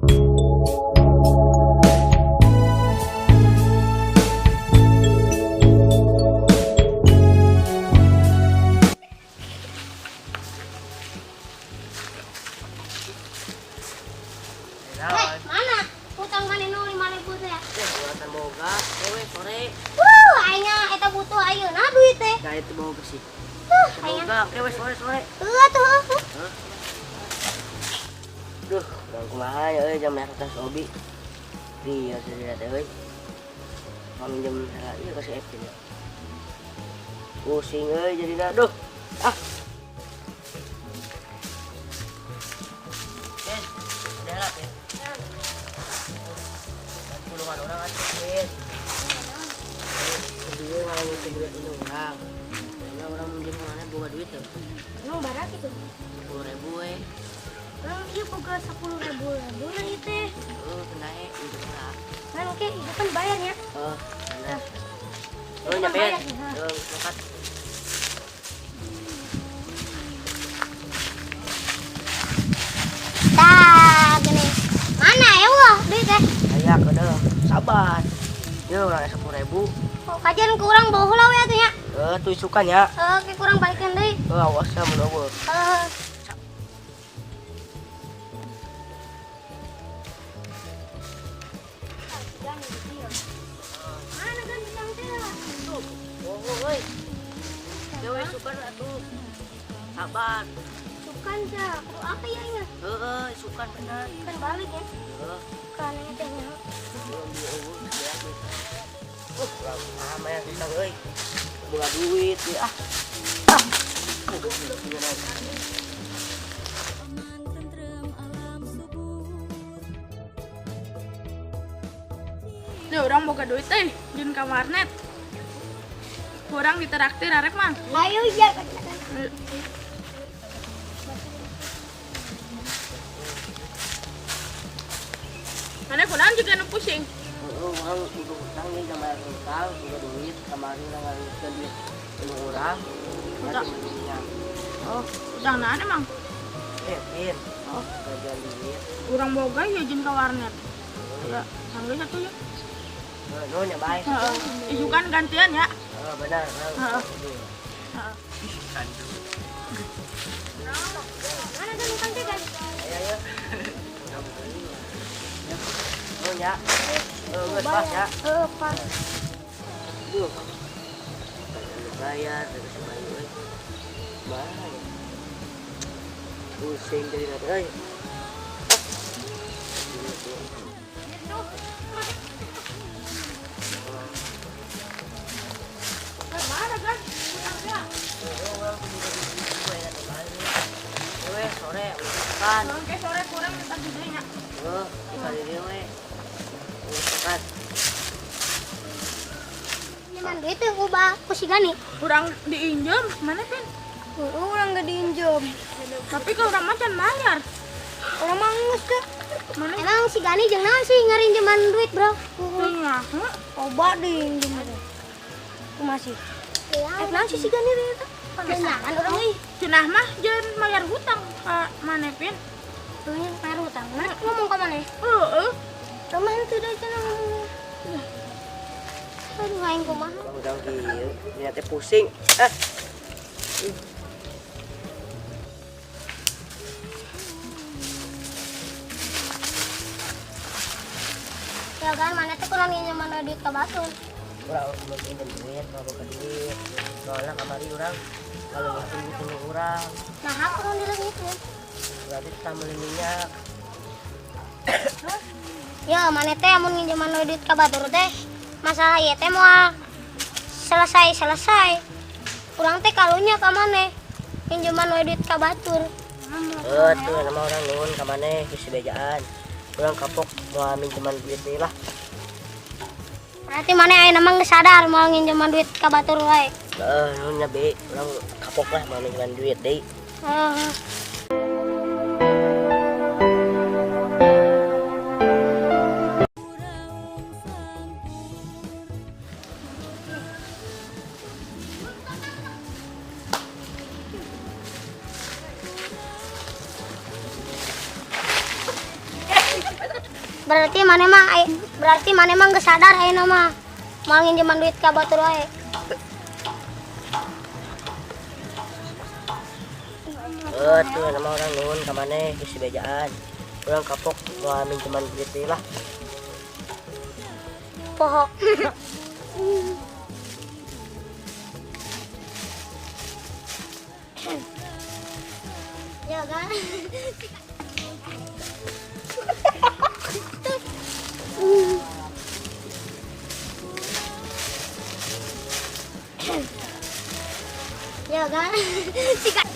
Eh, mana? Utang mana nu 5.000 teh? Eh, buatan boga, dewe sore. Wuh, aing eta butuh ayeuna duit teh. Gak itu boga sih. Huh, aing. Boga, dewe sore sore. Heuh atuh heuh. Duh, urang kumaha ya euy jam merah tas obi. Iya, sudah teh euy. Minjem heula ieu ka si Epin ya. Pusing euy jadina duh. Ah. Pin, udah lah, Pin. Puluhan orang atuh, Pin. Kedua ngalamin duit ini orang. Kayaknya orang minjem mana boga duit tuh. Emang barak itu. 10.000 we. Urang ieu boga 10.000 ribu na ieu teh. Oh, kenae itu lah. Kan oke, itu kan bayarnya. Oh, benar. Itu Oh, kan nyampe. bayar, ha. Oh, lekat. Tah, gini. Mana ya wah duit teh? Aya udah sabar. Yo, urang 10.000. Oh, kajian ku urang bawa heula we atuh nya. Eh, tuh isukan ya. Heuh, ke kurang balikan deui. Eh, awas ya mun eueuh. Heuh. Mana kan utang teh? Oh, euy. Dewe isukan atuh. Sabar. Sukan teh, kudu apa ya ini? Heeh, isukan bener. Kan balik ya. Heeh. Kan ini teh nya. Belum di eueuh sebelah duit. Urang kumaha ya utang euy. Boga duit ya ah. Ah. Duh, urang boga duit euy, jeung ka warnet. Kurang diteraktir arek mah. Ayo ya. Mana kunaon juga nu pusing. Heeh, urang boga utang nih sama bayar utang, boga duit, kamari urang ngalungkeun duit ilmu urang. Utang. Minyak. Oh, utang naon emang? Eh, Pin. Oh, Gajian duit. Urang boga ya jeung ka warnet. Ya, sanggeus atuh ya. Heeh, nuhun ya, bae. Heeh. Isukan gantian ya. Heeh, benar, urang. Heeh. Heeh. Mana kan utang teh kan? Ayo, ayo. Urang beli. Ya. Nuhun ya. Heeh, geus pas ya. Heuh, pas. Duh. Bayar dari si Bayu euy. Mana ya? Pusing jadi nanti euy. Mana kan? Utang teh. Weh, sore kan. Oke, sore kurang minta deui nya. Heuh, dikali deui we. Kan. Nyaman duit teh ubah ku si Gani. Urang diinjem, mana Pin? Heuh, urang gak diinjem. Tapi kalau urang mah can bayar. Urang mah geus teh. Mana? Emang si Gani jeung naon sih ngarinjeman duit, Bro? Tengah. Obat diinjem teh. Kumaha sih? Eh, naon sih si Gani teh eta? Kenalan urang euy. Cenah mah jeung bayar hutang ka maneh Pin. Tuh bayar hutang. Mana ngomong ka maneh? Heeh. Urang mah henteu da cenah ngomong. Aduh, aing kumaha? Urang kieu, niatnya pusing. Ah. Ya kan, mana teh kurang nginjeman duit ka batur. Urang mau minjem duit, mau boga duit. Soalnya kamari urang kalau ngitung duit urang, Nah, aku kurang dileungitkeun. Berarti tambah minyak. Ya, mana teh amun nginjeman duit ka batur teh masalah ieu teh moal selesai-selesai. Urang teh kalunya ka maneh nginjeman we duit ka batur. Eh, tuh nama urang nuhun ka maneh geus bejaan. Urang kapok moal minjeman duit deui lah. Berarti maneh ayeuna mah geus sadar moal nginjeman duit ka batur wae. Heeh, nuhun nya be, urang kapok lah moal minjeman duit deui. Heeh. Berarti maneh mah geus sadar ayeuna mah. Moal nginjeman duit ka batur wae. Eh, tuh nama urang nuhun ka maneh geus dibejaan. Urang kapok moal minjeman duit deui lah. Poho. Ya kan? Ya kan? Sikat.